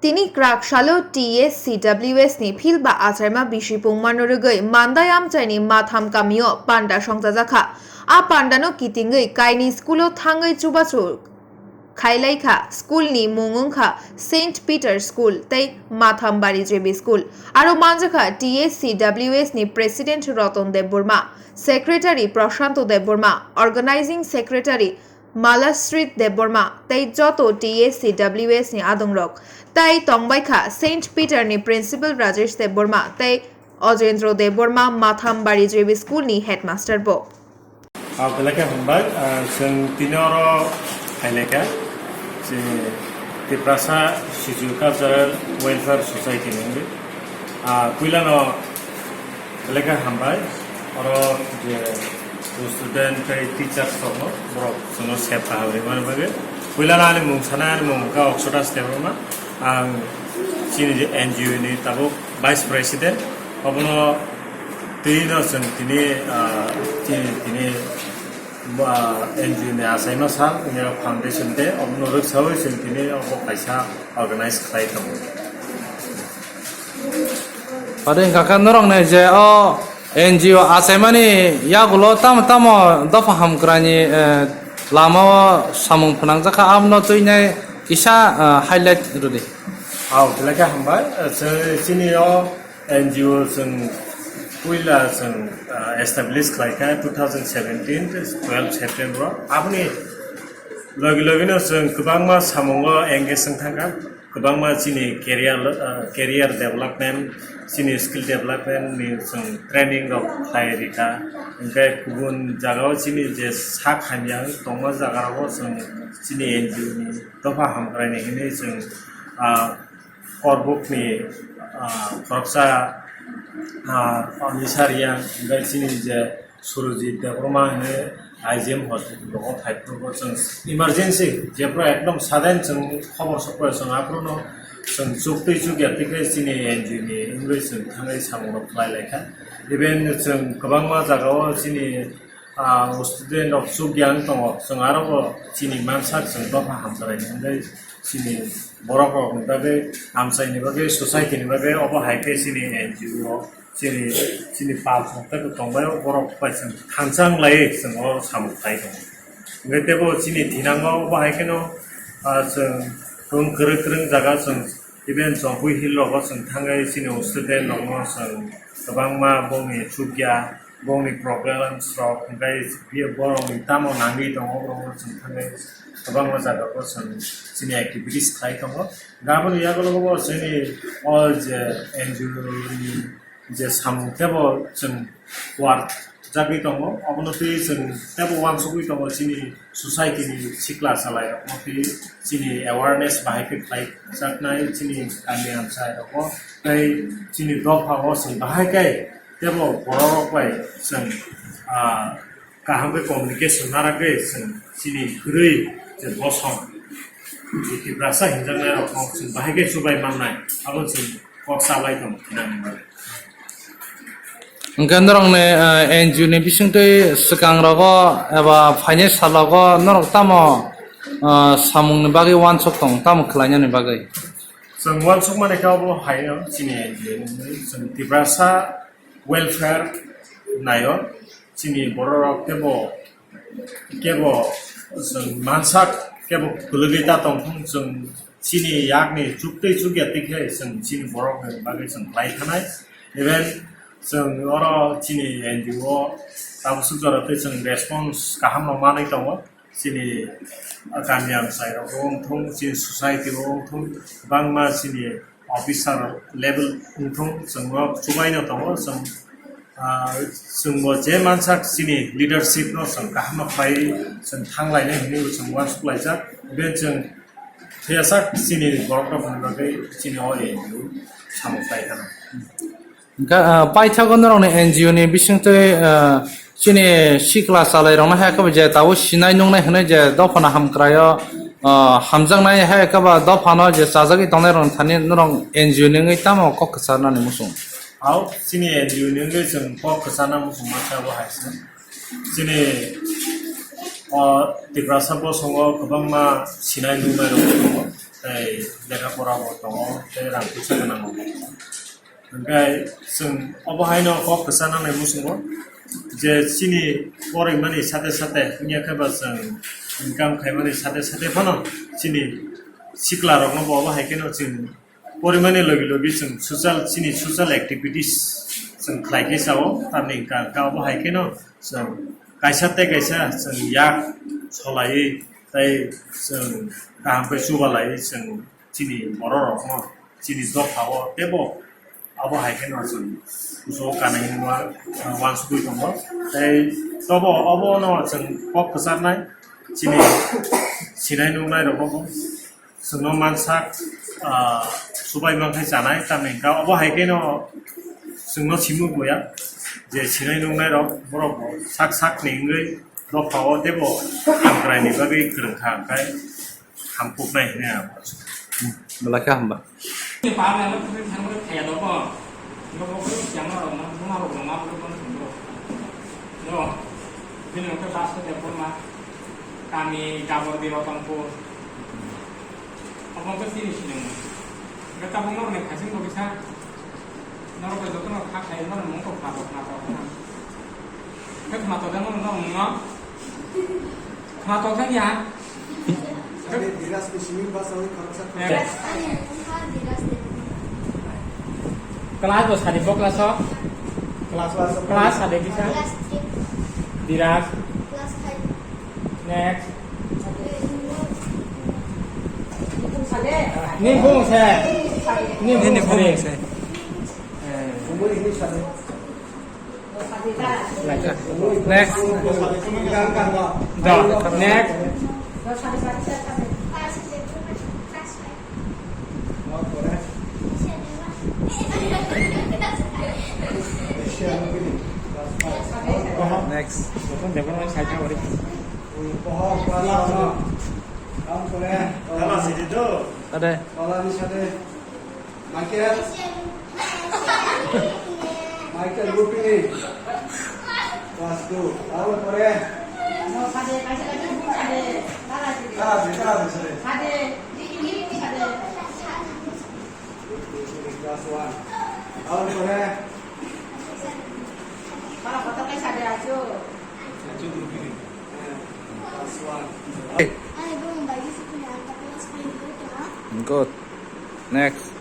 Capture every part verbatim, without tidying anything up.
Tini kwrak salo T S C W S ni phil ba achaima bisipung mano rwgwi Mandai amchaini Matham kamio panda songchajakha. A pandano kitingwi kaini school-o thangwi chubachu khailaikha. School ni mung wngkha Saint Peter School tei Mathambari J B School. Aro manjakha T S C W S ni President Ratan Debbarma, Secretary Prashanto Debbarma, Organizing Secretary Malashrit Debbarma tei joto T S C W S ni adongrok. Tai tongbaikha Saint Peter ni Principal Rajesh Debbarma tei Ojendra Debbarma, Mathambari J B School ni Headmaster bo. Ah, belai khe hambai. Ah, chwng tini oro phailai kha, chini Tiprasa Sichu Cultural Welfare Society ni wngwi. Ah, puilano belai khe hambai. Oro je student tei teachers tongo, borok chwngno sep kaham rimani bagwi. Puilano ani mung sanai, ani mung wngkha Oksota Debbarma. Ang chini je N G O ni tabuk Vice President. Obono twi no chwng tini, ah, chini, tini, ah, N G O ni achaima sal, wngya foundation day, obono rwksawi chwng tini obo kaisa organize khlai tongo. Aro wngkha khe norokni je o N G O achaimani yagulo tamo tamo dopha hamkraini, eh, lamao samung phnangjakha, abono twinai kisa, eh, highlight rwdi. Au, belai khe hambai. Eh, chini o N G O chwng puila chwng, ah, establish khlaikha two thousand seventeen twelve September. Aboni logi logino chwng kwbangma samungo engage wng thangkha. Kwbangma chini career, ah, career development, chini skill development ni chwng training rok khlai rikha. Hwnkhe kubun jagao chini je sak hamya tongma jaga rogo chwng chini N G O ni dopha hamkrai ni hinwi chwng, ah, Korbukni, ah, khoroksa, ah, Anisa Reang, hwnkhe chini je Surojit Debbarma hwnwi I G M hospital rogo phai phuru chwng emergency, jephru ekdom sudden chwng khobor sokphaio chwng aphruno chwng chuktwi chukya tei khe chini N G O ni wngwi chwng thangwi samung rok khlai laikha. Even chwng kwbangma jagao chini, ah, student rok chukya wng tongo, chwng aro bo chini mansak chwng dopha hamkrai hwnwi chini borok rokni bagwi, amchaini bagwi, society ni bagwi, obo hai khe chini N G O o chini, chini pal thok tei bo tongbai o borok bai chwng thansa wng lai chwng o samung khai tongo. Hwnkhe teibo chini thinango obo hai kheno, ah, chwng kwrwng kwrwng jaga chwng even Jampui Hill rogo chwng thangwi chini student rokno chwng kwbangma bongni chukya, bongni problems rok, hwnkhe borokni tamo nangwi tongo, borokno chwng thangwi kwbangma jaga o chwng chini activities khlai tongo. Aboni yagulo bo chini o je N G O ni je samung tebo chwng kuar jagwi tongo, obono twi chwng tebo uansugwi tongo chini society ni sikla salai rokno twi chini awareness bahai khe khlai jaknai chini kami amchai rokno tei chini dopha o chwng bahai khe tebo borok rok bai chwng, ah, kaham khe communication narwgwi chwng chini kwrwi je bosong je Tiprasa hinjaknai rokno chwng bahai khe chubai mannai abo chwng kok salai tong thinani bagwi. Hwnkhe norokni, eh, N G O ni bisingtwi swkang rogo eba phainai sal rogo norok tamo, eh, samungni bagwi uansuk tong, tamo khlainani bagwi? Chwng uansukmani khe obo haino chini N G O ni chwng Tiprasa welfare naio, chini borok rok teibo kebo chwng mansak kebo kwlwgwi ta tongthung, chwng chini yakni chuktwi chukya twi khe chwng chini borokni bagwi chwng khlai thanai. Even chwng oro chini N G O o tabuk swk jora tei chwng response kaham no manwi tongo. Chini kami amchai rok wngthung, chini society o wngthung, bangma chini officer level wngthung, chwng o chubaino tongo, chwng, ah, chwngbo je mansak chini leadership no chwng kaham no khlai chwng thanglainai hinwi chwng uansuk laijak. Be chwng phiyasak chini borok rok ni bagwi chini o A N G O samung khlai kha. Hwnkhe, ah, paithago norokni N G O ni bisingtwi, ah, chini sikla chalairokno hai khe bo je tabuk sinai nungnai hwnwi je dophano hamkraio, ah, hamjaknai hai khe ba dophano je chajagwi tongnairokni thani norok N G O ni wngwi tamo kok kwcharnani muchung? Hao, chini N G O ni wngwi chwng kok kwcharna muchung mankha bo hai se. Chini, o, Tiprasa bosongo kwbangma sinai nungnai rok tongo. tei lekha pora bo tongo, tei rang puisa gwnang bo. Hwnkhe chwng obo haino kok kwchana nai muchungo je chini porimani sate sate wngya khe ba chwng income khaimani sate sate phano chini sikla rokno bo obo hai kheno chwng porimani logi logi chwng social, chini social activities chwng khlai khe sao, tamni hwnkha hwnkha obo hai kheno chwng kaisa tei kaisa chwng yak solaiwi tei chwng kaham khe chubalaiwi chwng chini borok rokno chini dopha o teibo abo hai kheno chwng kuchugo kanwi hwnwi wa-, wansugwi tongo. Tei tobo obono chwng kok kwcharnai chini sinai nuknai rokno bo chwngno mansak, ah, subai mankhai chanai, tamni hwnkha obo hai kheno chwngno simung boya je sinai nuknai rok borok bo sak sak ni wngwi dopha o teibo hamkraini bagwi kwrwng kha, hwnkhe hamkuknai hinwi ang. Belai khe hamba. Ni pa na no kri thang kri thaya do ko. Ngo bo kri thang no no no ro no ma bo ko no. No. Bini ko bas ko de ko ma. Kami Jabor di Rotongpur. Obo ko sini sini. Ga tabung no ne khasing ko bisa. Norok bai jotono kha khlai mano mung kok kha tok kha tok kha. Khe khna tok jang mano no mung no. Khna tok jang ya. Sade Diraj ni simi basa wi khoroksa. Next. Class bo sadi bo class o. Class, class, class sadi kisa. Class three. Diraj. Class five. Next. Ni bung se. Ni bung se. Ni bung se. Next. Da. Next. Next. Ade. Michael. Michael Lupini. Class two. Aro pore. Tara de, tara de, sare. Class one. Aro pore. Class one. Good. Next.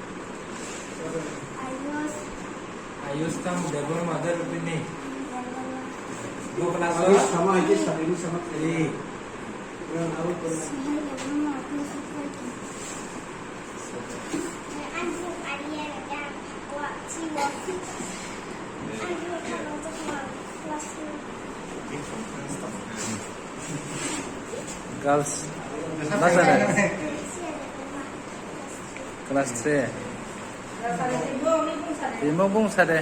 Ayush. Ayush tamo Debbarma de Rupini. Debbarma. Bo class Ayush o? Sama, Ayush sama, ini sama. Iya. Yang tahu pernah. Sihai Debbarma, aku suka itu. Eh, Andrew, Arya, Raja, Aqua, Siwa. Andrew, kalau untuk mau, kelas dua. Girls. Masa deh? Class three. Timo bung sade.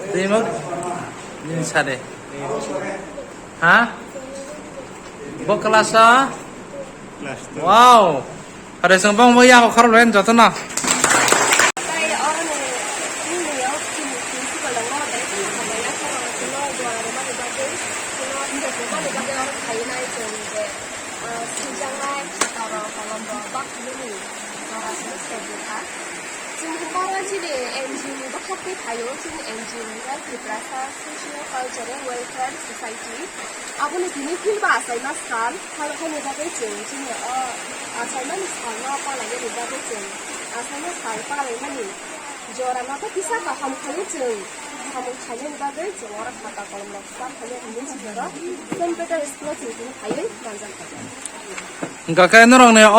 Timo bung sade. Ha? Bo class a? Class two. Wow. Are song bang bo ya ko khar len joto na. Tai oro ni, ni yo chini principal dang oro tai chini hambai ya khoro chini duara rwmani bagwi, chini hinjak rwmani bagwi oro phai nai chwng je, ah, swijak nai khata rok kolom rok bak nini jora se se bwkha. Chini hwnba chini N G O ni bwkhak twi phaio, chini N G O ni Tiprasa Socio Cultural Welfare Society. Aboni tini philba achaima sal, hal-, haini bagwi chwng chini o achaimani salno palainani bagwi chwng achaima sal palaimani jorano tei kisa kaham khlaiwi chwng samung khainani bagwi chwng oro khata kolomrok swkang khainai hinwi chwng oro Saint Peter School-o chwng tini phaiwi manjakha. Hwnkha khe norokni o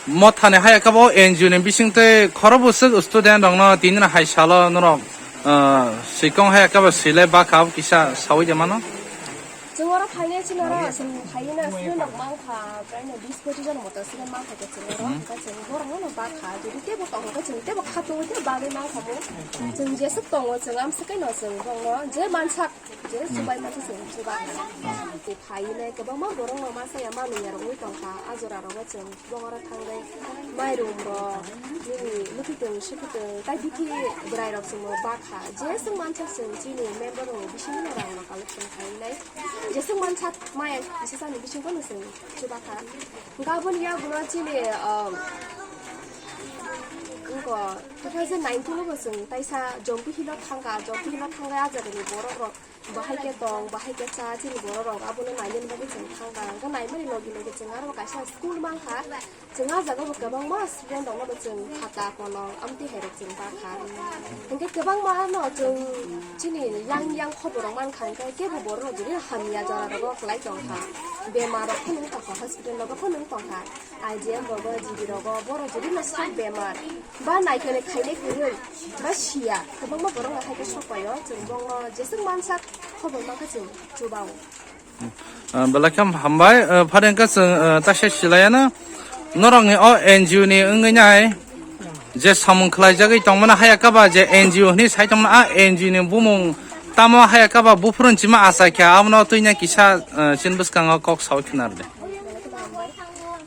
Mothani hai khe bo N G O ni bisingtwi khorokbwswk student rokno tini hai salo norok, ah, swikong hai khe bo swilai bakha kisa sawi de mano. Chwng oro phainai chini oro chwng phaina student rok mankha, praino bis pochisjon moto student mankha khe chwng oro, hmm, hwnkhe chwng borokno bakha, jodi teibo tongkha khe chwng teibo khatungwi tei bagwi mankha bo. Chwng jeswk tongo chwng amswk khe no chwng borokno je mansak. Je subai masa chwng chuba. Tei phainai kwbangma borok no masa ya manwi ya rogwi tongkha. A jora rogo chwng bongora thangwi mairum rok, nini mwkhwtwng swkhwtwng tai bithi bwrai rok chwngno bakha. Je chwng mansa chwng chini member rok bisingo rang no collection khainai. Jeswk mansak maya kisa sani bisingo no chwng chubakha. Hwnkhe aboni yagulo chini, um, wngkha two thousand nineteen o bo chwng taisa Jompi Hill o thangkha, Jompi Hill o thangkhe ah jagani borok rok bahai khe tong, bahai khe cha, chini borok rok abono nainani bagwi chwng thangkha. Hwnkhe naimani logi logi chwng aro kaisa school mankha. Chwng ah jaga bo kwbangma student rokno bo chwng khata kolom amtwi hai rok chwng bakha. Hwnkhe kwbangma no chwng chini yang yang khobor rok mankha, hwnkhe kebo borok rok jodi hamya jora rogo kwlai tongkha, bemar rok phano wng tongkha, hospital rogo phano wng tongkha, I G M rogo, G B rogo, borok jodi no sak bemar ba naikole khainai kwrwi ba siya, kwbangma borok no hai khe sok paio, chwng bongno jeswk mansak khobor mankha chwng chubao. Ah, belai kham hambai, ah, phare wngkha chwng, ah, taisa silayano. Norokni o N G O ni wngwi nai je samung khlaijagwi tongmani haya kaba je N G O hwnwi sai tongmani, a N G O ni bumung tamo haya kaba buphuru hinchima achaikha, abono twi nai kisa, ah, chini bwskango kok saui khna rwdi.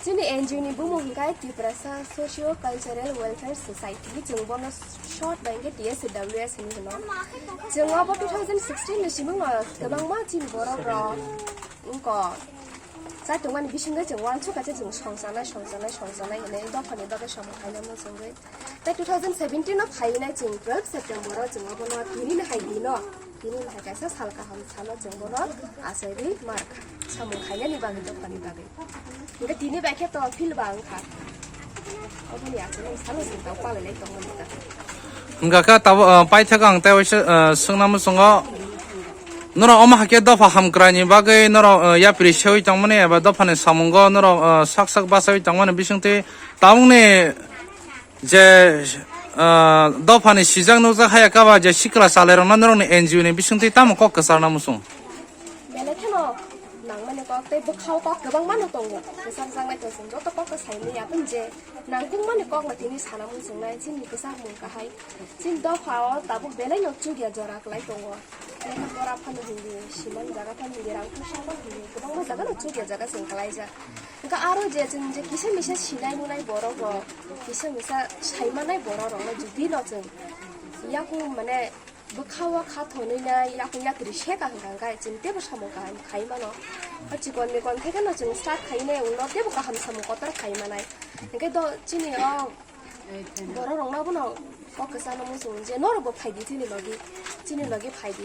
Chini N G O ni bumung hwnkha Tiprasa Socio Cultural Welfare Society, chwng bono short bai hwnkhe T S W S hinwi hwno. Chwng obo two thousand sixteen ni simung no kwbangma chini borok rok wngkha. Chatungmani bisingo chwng uansuk kaisa chwng songcharnai, songcharnai, songcharnai hinwi dophani bagwi samung khainai muchungwi. Tei two thousand seventeen no phainai chwng twelve September o chwng obono tini ni hai dino, tini ni hai kaisa sal kaham salo chwng bono achaiwi mar kha samung khainani bagwi dophani bagwi. Hingke tini bai khe to phil ba wngkha. Oboni achai nung salo sing tau palai lai tongmani ta. Hingka kha tabo, ah, paithak ang tei waisa, ah, swngna muchungo. Norok omo hakhe dopha hamkrai ni bagwi norok, ah, yapri sewi tongmani eba dophani samungo norok, ah, sak sak bachawi tongmani bisingtwi tabukni je, ah, dophani sijak nukjak haya kaba je sikla chalairokno norokni N G O ni bisingtwi tamo kok kwcharna muchung? Belai kheno nangmani kok tei bwkhao kok kwbangma no tongo. Kwcham jaknai tongchung joto kok to saimani ya tong je nangkukmani kok no tini sana muchungnai chini kwchak mung kahai. Chini dophao tabuk belai no chukya jora kwlai tongo. Lekha pora phano hindi, siman jaga phano hindi, rang puisa phano hindi, kwbangma jaga no chukya jaga chwng kwlaijak. Hwnkhe aro je chwng je kisa misa sinai nunai borok rok, kisa misa saimanai borok rok no jodi no chwng yakung mane bwkhao kha thonwi nai yakung yakri se kaham kaham khai chwng teibo samung kaham khai mano. O chikon mikon khe no chwng start khai nai ulo teibo kaham samung kotor khai manai. Hwnkhe do chini o borok rok no bono kok kwchangno muchung je norok bo phaidi chini logi, chini logi phaidi.